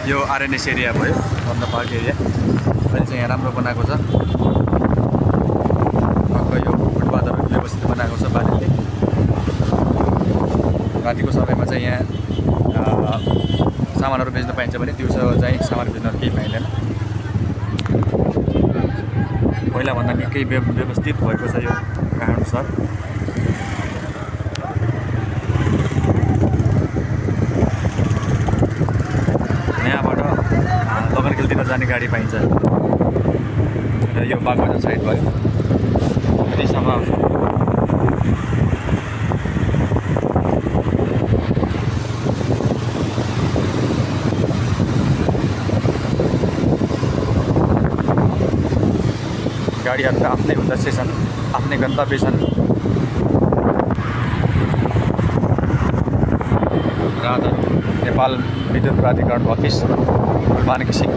यो RNS area भयो, वन park area. अहिले चाहिँ यहाँ राम्रो बनाएको छ। यो फुटपाथहरू व्यवस्थित बनाएको छ बारीले। रातिको समयमा चाहिँ यहाँ सामानहरू बेच्न पाइन्छ भने दिउँसो चाहिँ सामान बेच्न केही पाइँदैन। पहिलाभन्दा निकै व्यवस्थित भएको छ यो काठमाडौँ सहर। यहाँबाट लगनखेलतिर जाने गाडी पाइन्छ र यो बागबजार साइड भयो। यति सफा आउँछ। गाडीहरूको आफ्नै उद्देश्य छन्, आफ्नै गन्तव्य छन्। नेपाल विद्युत प्राधिकरणको अफिस मानकी सिंह।